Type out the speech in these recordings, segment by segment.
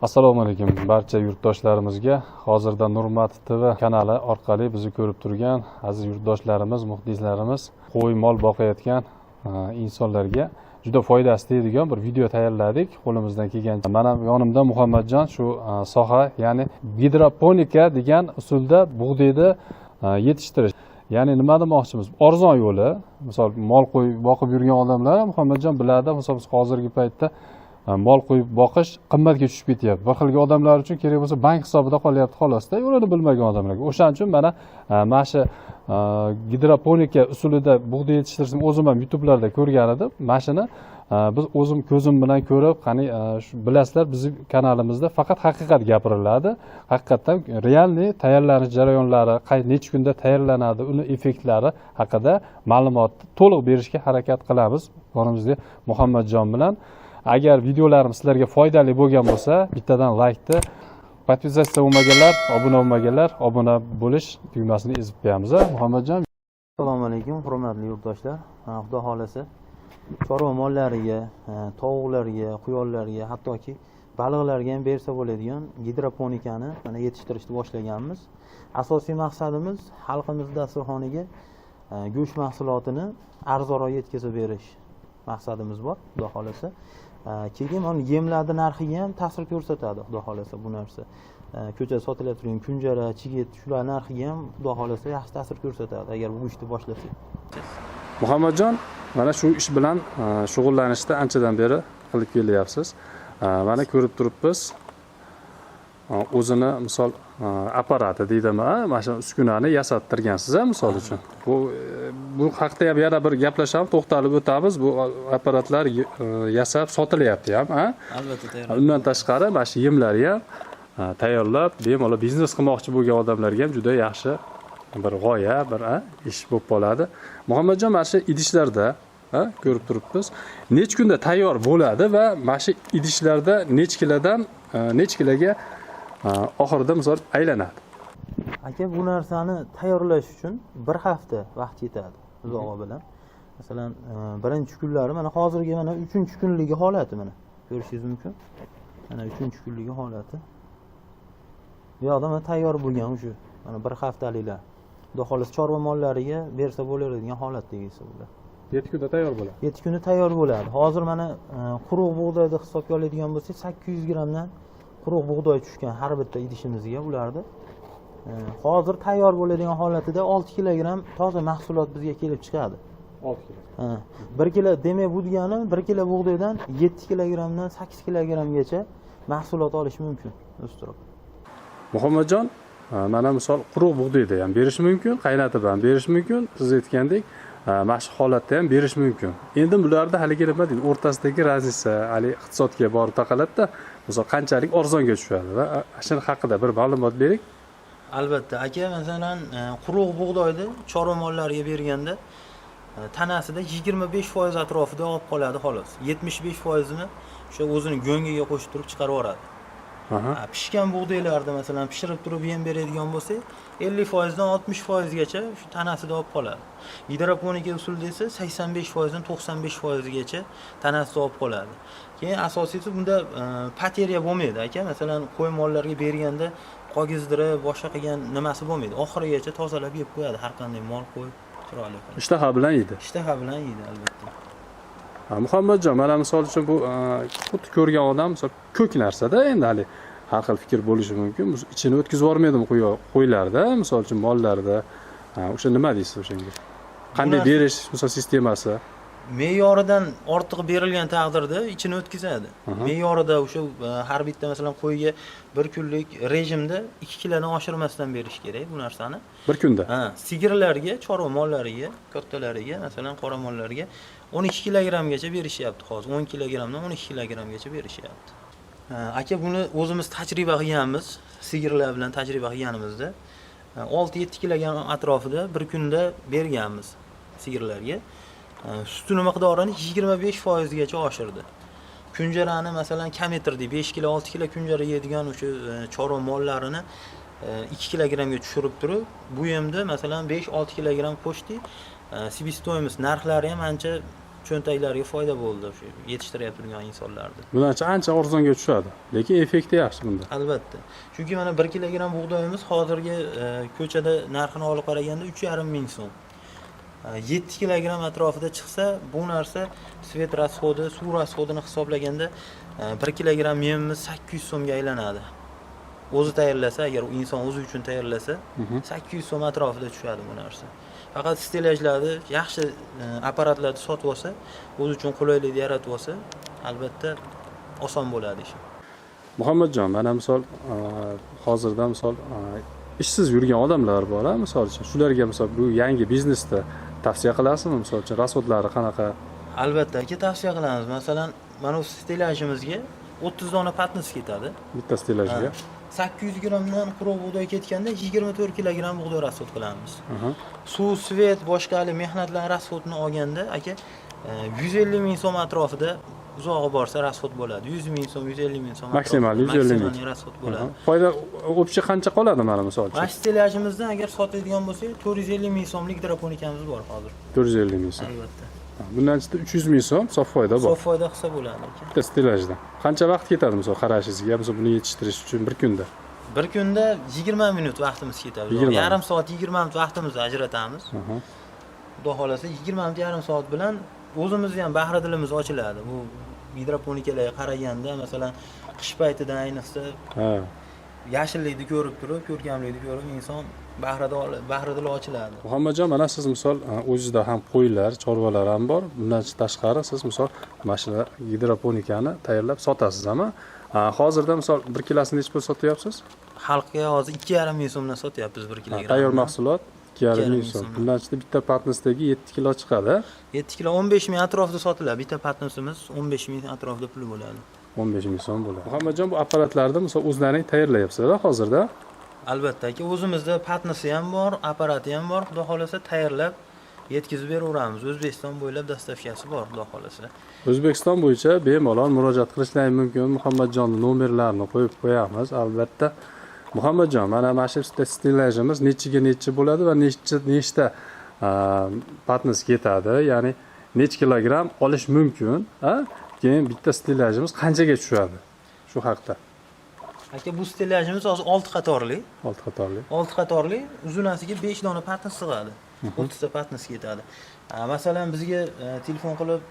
Assalomu alaykum barcha yurtdoshlarimizga. Hozirda Nurmat TV kanali orqali bizni ko'rib turgan aziz yurtdoshlarimiz, muxlislarimiz, qo'y, mol boqayotgan insonlarga juda foydasi tegadigan bir video tayyorladik qo'limizdan kelgancha. Mana yonimda Muhammadjon, shu soha, ya'ni gidroponika degan usulda bug'doyni yetishtirish. Ya'ni nima demoqchimiz? Arzon yo'li. Misol, mol, qo'y boqib yurgan odamlar, Muhammadjon biladi, misol, biz hozirgi paytda mol, qo'y boqish qimmatga tushib ketyapti. Bir xilgi odamlar uchun kerak bo'lsa, bank hisobida qolyapti xolosda, yo'lini bilmagan odamlarga. O'shaning uchun mana shu gidroponika usulida bug'doy yetishtirishni o'zim ham YouTubelarda ko'rgan edim. Mana shuni biz o'zim ko'zim bilan ko'rib, qani, shu bilasizlar, bizni kanalimizda faqat haqiqat gapiriladi. Haqiqatdan реальный tayyorlanish jarayonlari, qay necha kunda tayyorlanadi, uni effektlari haqida ma'lumotni to'liq berishga harakat qilamiz yonimizda Muhammadjon bilan. Agar videolarimiz sizlarga foydali bo'lgan bo'lsa, bittadan laykni, подписаться bo'lmaganlar, obuna bo'lmaganlar obuna bo'lish tugmasini ezib qo'yamiz. A Muhammadjon? Assalomu alaykum, hurmatli yurtdoshlar. Xudo xohlasa, chorva mollariga, tovuqlarga, quyonlarga, hattoki baliqlarga ham bersa bo'ladigan gidroponikani mana yetishtirishni boshlaganmiz. Asosiy maqsadimiz xalqimiz dasturxoniga go'sht mahsulotini arzonroq yetkazib berish maqsadimiz bor, Xudo xohlasa. Keyin mana yemlarni narxiga ham ta'sir ko'rsatadi, Xudo xohlasa, bu narsa. Ko'chada sotilib turgan kunjara, chigit, shular narxiga ham, Xudo xohlasa, yaxshi ta'sir ko'rsatadi, agar bu ishni boshlasak. Muhammadjon, mana shu ish bilan shug'ullanishda anchadan beri qilib kelyapsiz. Mana ko'rib turibmiz, o'zini misol apparati deydimi, mana shu uskunani yasattirgansiz, a misol uchun. Bu haqida ham yana bir gaplashamiz, to'xtalib o'tamiz. Bu apparatlar yasab sotilyapti ham, a? Albatta, tayyor. Undan tashqari mana shu yemlarni ham tayyorlab, bemalol biznes qilmoqchi bo'lgan odamlarga ham juda yaxshi bir g'oya, bir ish bo'lib qoladi. Muhammadjon, mana shu idishlarda, ko'rib turibmiz, necha kunda tayyor bo'ladi va mana shu idishlarda necha kilodan necha kiloga oxirida misol aylanadi? Aka, bu narsani tayyorlash uchun bir hafta vaqt ketadi uzog'i bilan. Masalan, birinchi kunlari, mana hozirgi, mana uchinchi kunligi holati, mana ko'rishingiz mumkin. Mana uchinchi kunligi holati. Bu yoqda mana tayyor bo'lgan уже, mana bir haftaliklar. Xudo xohlasa, chorva mollariga bersa bo'laveradigan holatdagi bular. 7 kunda tayyor bo'ladi. 7 kunda tayyor bo'ladi. Hozir mana quruq bug'doyni hisobga oladigan bo'lsak, 800 grammdan quruq bug'doy tushgan har bitta idishimizga ularni. Hozir tayyor bo'ladigan holatida 6 kilogramm toza mahsulot bizga kelib chiqadi. 6 kilo. Ha, 1 kilo, demak, bu degani 1 kilo bug'doydan 7 kilogrammdan 8 kilogrammgacha mahsulot olish mumkin o'stirib. Muhammadjon, mana misol quruq bug'doyda ham berish mumkin, qaynatib ham berish mumkin, siz aytgandek, mana shu holatda ham berish mumkin. Endi bularda haligi, nima deydi, o'rtasidagi разница haligi iqtisodga borib taqaladida, misol, qanchalik arzonga tushadi va shu haqida bir ma'lumot bering. Albatta, aka. Masalan, quruq bug'doyni chorva mollariga berganda tanasida 25% atrofida olib qoladi, xolos. 75%ini o'sha o'zini go'ngiga qo'shib turib chiqarib yuboradi. Pishgan bug'doylarni, masalan, pishirib turib yem beradigan bo'lsak, 50%dan 60%gacha shu tanasida olib qoladi. Gidroponika usulida esa 85%dan 95%gacha tanasida olib qoladi. Keyin asosiysi, bunda потеря bo'lmaydi, aka. Masalan, qo'y, mollarga berganda qogizdirib, boshqa qilgan nimasi bo'lmaydi, oxirigacha tozalab yeb qo'yadi har qanday mol, qo'y chiroyli qilib. Ishtaha bilan yeydi. Ishtaha bilan yeydi, albatta. Muhammadjon, mana misol uchun bu xuddi ko'rgan odam, misol, ko'k narsada endi hali har xil fikr bo'lishi mumkin. Bu ichini o'tkazib yubormaydimi qo'ylarda, misol uchun, mollarda? O'sha nima deysiz o'shanga? Qanday berish, misol, sistemasi? Me'yoridan ortiq berilgan taqdirda ichini o'tkazadi. Me'yorida o'sha har bitta, masalan, qo'yga bir kunlik rejimda 2 kilodan oshirmasdan berish kerak bu narsani. Bir kunda. Ha, sigirlarga, chorva mollariga, kattalariga, masalan, qora mollarga 12 kilogrammgacha berishyapti hozir. 10 kilogrammdan 12 kilogrammgacha berishyapti. Ha, aka, buni o'zimiz tajriba qilganmiz. Sigirlar bilan tajriba qilganimizda 6-7 kilogramm atrofida bir kunda berganmiz sigirlarga. Sutini miqdorini 25%gacha oshirdi. Kunjarani, masalan, kamaytirdik. 5 kilo, 6 kilo kunjara yeydigan o'sha chorva mollarini 2 kilogrammga tushirib turib, bu yemda, masalan, 5-6 kilogramm qo'shdik. Себестоимость narxlari ham ancha Cho'ntaklariga foyda bo'ldi shu yetishtirib turgan insonlarni. Bundan ancha arzonga tushadi, lekin effekti yaxshi bunda. Albatta. Chunki mana 1 kilogramm bug'doyimiz hozirgi ko'chada narxini olib qaraganda 3,5 ming so'm. 7 kilogramm atrofida chiqsa, bu narsa svet rasxodi, suv rasxodini hisoblaganda 1 kilogramm yemimiz 800 so'mga aylanadi. O'zi tayyorlasa, agar inson o'zi uchun tayyorlasa, 800 so'm atrofida tushadi bu narsa. Faqat stelajlarni yaxshi apparatlarni sotib olsa, o'zi uchun qulaylik yaratib olsa, albatta oson bo'ladi ish. Muhammadjon, mana misol hozirda misol ishsiz yurgan odamlar bor, misol uchun shularga misol bu yangi biznesda tavsiya qilasizmi? Misol uchun rasxodlari qanaqa? Albatta aka, tavsiya qilamiz. Masalan, mana bu stelajimizga 30 dona patnis ketadi. Bitta stelajga. 800 grammdan quruq bug'doy ketganda 24 kilogramm bug'doy rasxod qilamiz. Suv, svet, boshqa mehnatlar rasxodini olganda aka 150 ming so'm atrofida uzog'i borsa rasxod bo'ladi. 100 ming so'm, 150 ming so'm maksimal 150 ming rasxod bo'ladi. Foyda общий qancha qoladi mana misol uchun? Mana stelajimizdan agar sotadigan bo'lsak, 450 ming so'mlik gidroponikamiz bor hozir. 450 ming so'm. Albatta. Bundan chiqdi 300 ming so'm sof foyda bor. Sof foyda qilsa bo'ladi aka. Bitta stelajdan. Qancha vaqt ketadi misol qarashingizga, misol buni yetishtirish uchun bir kunda? Bir kunda 20 minut vaqtimiz ketadi. Yarim soat 20 minut vaqtimizni ajratamiz. Xudo xolasa 20 minut yarim soat bilan o'zimizni ham bahri dilimiz ochiladi. Bu gidroponikalarga qaraganda, masalan, qish paytida ayniqsa yashillikni ko'rib turib, ko'rkamlikni ko'rib inson bahri dili ochiladi. Muhammadjon, mana siz misol o'zingizda ham qo'ylar, chorvalar ham bor. Bundan tashqari siz misol mana shu gidroponikani tayyorlab sotasiz, ama hozirda misol 1 kilosini necha pul sotyapsiz? Xalqqa hozir 2,5 ming so'mdan sotyapmiz 1 kilogramm. Tayyor mahsulot 2,5 ming so'm. Bundan ichida bitta patnisdagi 7 kilo chiqadi. 7 kilo 15 ming atrofida sotiladi. Bitta patnisimiz 15 ming atrofida puli bo'ladi. 15 ming so'm bo'ladi. Muhammadjon, bu apparatlarni misol o'zlaring tayyorlayapsizlar hozirda? Albatta aka, o'zimizda patnisi ham bor, apparati ham bor. Xudo xolasa tayyorlab yetkazib beraveramiz. O'zbekiston bo'ylab dastavkasi bor, Xudo xolasa. O'zbekiston bo'yicha bemalol murojaat qilishlari mumkin. Muhammadjonning nomerlarini qo'yib qo'yamiz albatta. Muhammadjon, mana shu stelajimiz nechiga nechi bo'ladi va nechta patnis ketadi, ya'ni necha kilogramm olish mumkin, ha? Keyin bitta stelajimiz qanchaga tushadi? Shu haqda. Aka, bu stelajimiz hozir 6 qatorli. 6 qatorli. 6 qatorli, uzunasiga 5 dona patnis sig'adi. 30 ta patnis ketadi. Masalan, bizga telefon qilib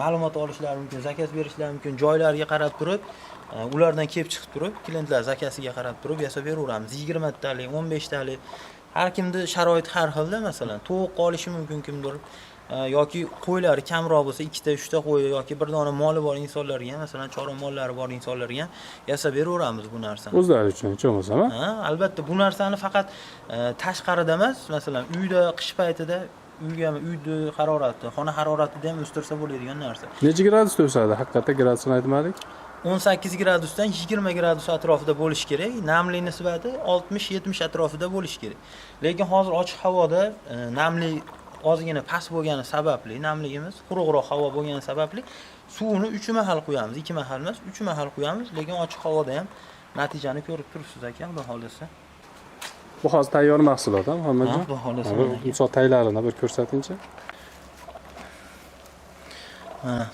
ma'lumot olishlari mumkin, zakaz berishlari mumkin, joylariga qarab turib, ulardan kelib chiqib turib, klientlar zakasiga qarab turib yasab beraveramiz. 20 talik, 15 talik. Har kimda sharoit har xilda, masalan, tovuq olishi mumkin kimdir, yoki qo'ylari kamroq bo'lsa 2 ta, 3 ta qo'y yoki bir dona moli bor insonlarga, masalan, chorva mollari bor insonlarga ham yasab beraveramiz bu narsani. O'zlari uchun hech bo'lmasa, ha? Albatta, bu narsani faqat tashqarida emas, masalan, uyda qish paytida uyda harorati, xona haroratida ham o'stirsa bo'ladigan narsa. Necha gradusda o'sadi? Haqiqatda gradusini aytmadik. 18 gradusdan 20 gradus atrofida bo'lishi kerak. Namlik nisbati 60-70 atrofida bo'lishi kerak. Lekin hozir ochiq havoda namlik ozgina past bo'lgani sababli, namligimiz quruqroq havo bo'lgani sababli suvni 3 mahal quyamiz, 2 mahal emas, 3 mahal quyamiz, lekin ochiq havoda ham natijani ko'rib turibsiz aka, Xudo xolasa. Bu hozir tayyor mahsulot, ha, Muhammadjon? Xudo xolasa. Misol taylarini bir ko'rsatingchi. Mana.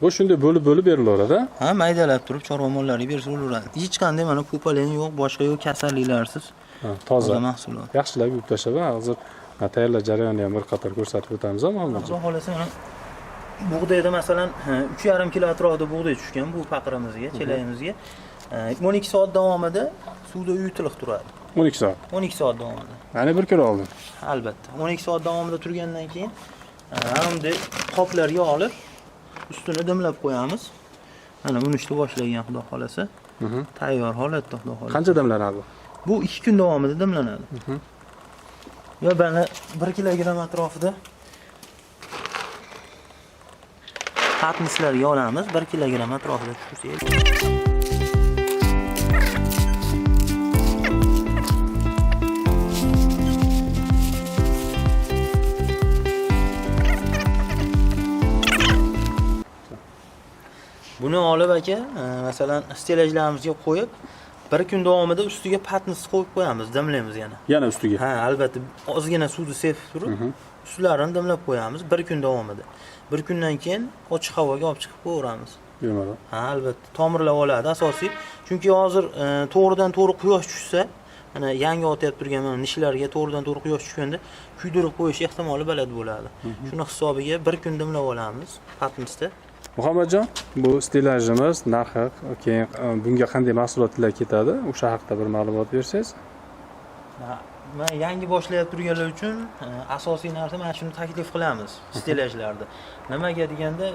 Bu shunday bo'lib-bo'lib berilaveradi, ha? Maydalab turib chorva mollariga bersa bo'laveradi. Hech qanday mana pupaleni yo'q, boshqa yo'q, kasalliklarsiz. Toza mahsulot. Yaxshilab yuvib tashlab, hozir tayyorlash jarayonini ham bir qator ko'rsatib o'tamiz, Muhammadjon. Xudo xolasa, mana bug'doyda masalan 3,5 kilo atrofida bug'doy tushgan bu paqirimizga, chelagimizga. 12 soat davomida suvda uyutiliq turadi. 12 soat. 12 soat davomida. Ya'ni bir kun oldin. Albatta. 12 soat davomida turgandan keyin mana bunday qoplarga olib ustini dimlab qo'yamiz. Mana unishni boshlagan, Xudo xolasa. Tayyor holatda, Xudo xolasa. Qancha dimlanadi bu? Bu 2 kun davomida dimlanadi. Va mana 1 kilogramm atrofida patnislarga olamiz, 1 kilogramm atrofida tushirsak. Buni olib aka, masalan, stelajlarimizga qo'yib, bir kun davomida ustiga patnis qo'yib qo'yamiz, dimlaymiz yana. Yana ustiga? Ha, albatta, ozgina suvni sepib turib, Suvlarini dimlab qo'yamiz bir kun davomida. Bir kundan keyin ochiq havoga olib chiqib qo'yaveramiz. Bemalol. Ha, albatta tomirlab oladi asosiy. Chunki hozir to'g'ridan to'g'ri quyosh tushsa, mana yangi otayotib turgan mana nishlarga to'g'ridan to'g'ri quyosh tushganda kuydirib qo'yish ehtimoli baland bo'ladi. Shuni hisobiga bir kun dimlab olamiz patnisda. Muhammadjon, bu stelajimiz narxi, keyin bunga qanday mahsulotlar ketadi, o'sha haqida bir ma'lumot bersangiz. Mana yangi boshlayotib turganlar uchun asosiy narsa mana shuni taklif qilamiz stelajlarda. Nimaga deganda,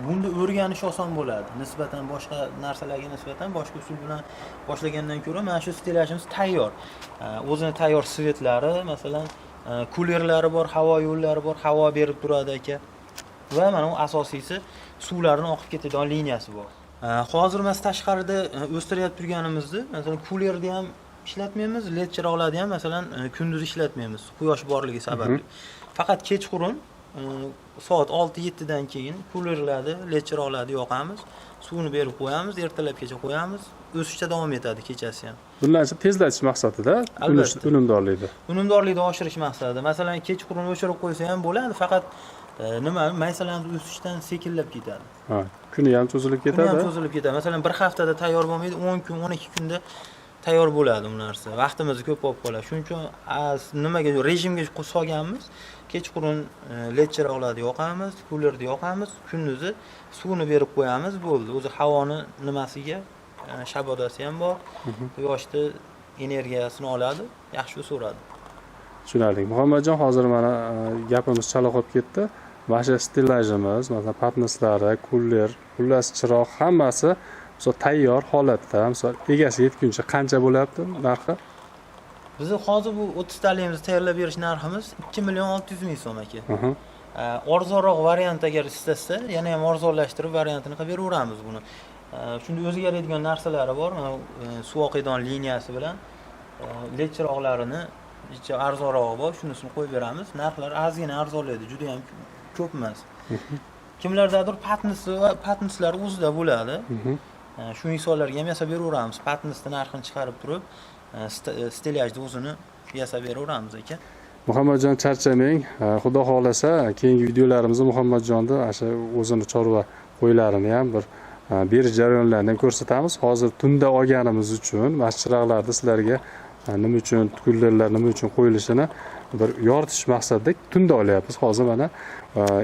bunda o'rganish oson bo'ladi. Nisbatan boshqa narsalarga nisbatan boshqa usul bilan boshlagandan ko'ra mana shu stelajimiz tayyor. O'zini tayyor svetlari, masalan, kulerlari bor, havo yo'llari bor, havo berib turadi aka. Va mana u asosiysi suvlarni oqib ketadigan liniyasi bor. Hozir biz tashqarida o'stirayotib turganimizni, masalan, kulerni ham ishlatmaymiz, led chiroqlarni ham masalan kunduz ishlatmaymiz, quyosh borligi sababli. Faqat kechqurun soat 6-7 dan keyin kulerlarni, led chiroqlarni yoqamiz, suvni berib qo'yamiz, ertalabgacha qo'yamiz, o'sishda davom etadi kechasi ham. Bundan tezlatish maqsadida unumdorlikni. Unumdorlikni oshirish maqsadida. Masalan, kechqurun o'chirib qo'ysa ham bo'ladi, faqat nima maysalarni o'sishdan sekinlab ketadi. Ha, kuni ham cho'zilib ketadi. Kuni ham cho'zilib ketadi. Masalan, bir haftada tayyor bo'lmaydi, 10 kun, 12 kunda tayyor bo'ladi bu narsa. Vaqtimizni ko'p olib qoladi. Shuning uchun nimaga rejimga solganmiz? Kechqurun led chiroqlarni yoqamiz, kulerni yoqamiz, kunduzi suvni berib qo'yamiz, bo'ldi. O'zi havoni nimasiga shabodasi ham bor. Quyoshni energiyasini oladi, yaxshi o'saveradi. Tushunarli. Muhammadjon, hozir mana gapimiz chala qolib ketdi. Mana shu stelajimiz, masalan, patnislari, kuler, xullas chiroq hammasi misol tayyor holatda, misol egasi yetguncha qancha bo'lyapti narxi? Bizni hozir bu 30 talimizni tayyorlab berish narximiz 2 600 000 so'm aka. Arzonroq variant agar istasa, yana ham arzonlashtirib variantini qilib beraveramiz buni. Shunda o'ziga yaraydigan narsalari bor, mana suv oqadigan liniyasi bilan led chiroqlarini ichi arzonrog'i bor, shunisini qo'yib beramiz. Narxlar ozgina arzonlaydi, juda ham ko'p emas. Kimlardadir patnisi va patnislar o'zida bo'ladi. Shu insonlarga ham yasab beraveramiz. Patnisni narxini chiqarib turib, stelajni o'zini yasab beraveramiz aka. Muhammadjon, charchamang. Xudo xohlasa, keyingi videolarimizda Muhammadjonni o'sha o'zini chorva qo'ylarini ham bir berish jarayonlarini ham ko'rsatamiz. Hozir tunda olganimiz uchun mana shu chiroqlarni sizlarga nima uchun kulerlar nima uchun qo'yilishini bir yoritish maqsadida tunda olyapmiz. Hozir mana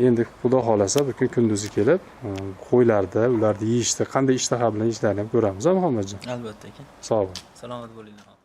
endi Xudo xohlasa bir kun kunduzi kelib qo'ylarni, ularni yeyishni, qanday ishtaha bilan yeyishlarini ham ko'ramiz, Muhammadjon. Albatta aka. Sog' bo'ling. Salomat bo'linglar.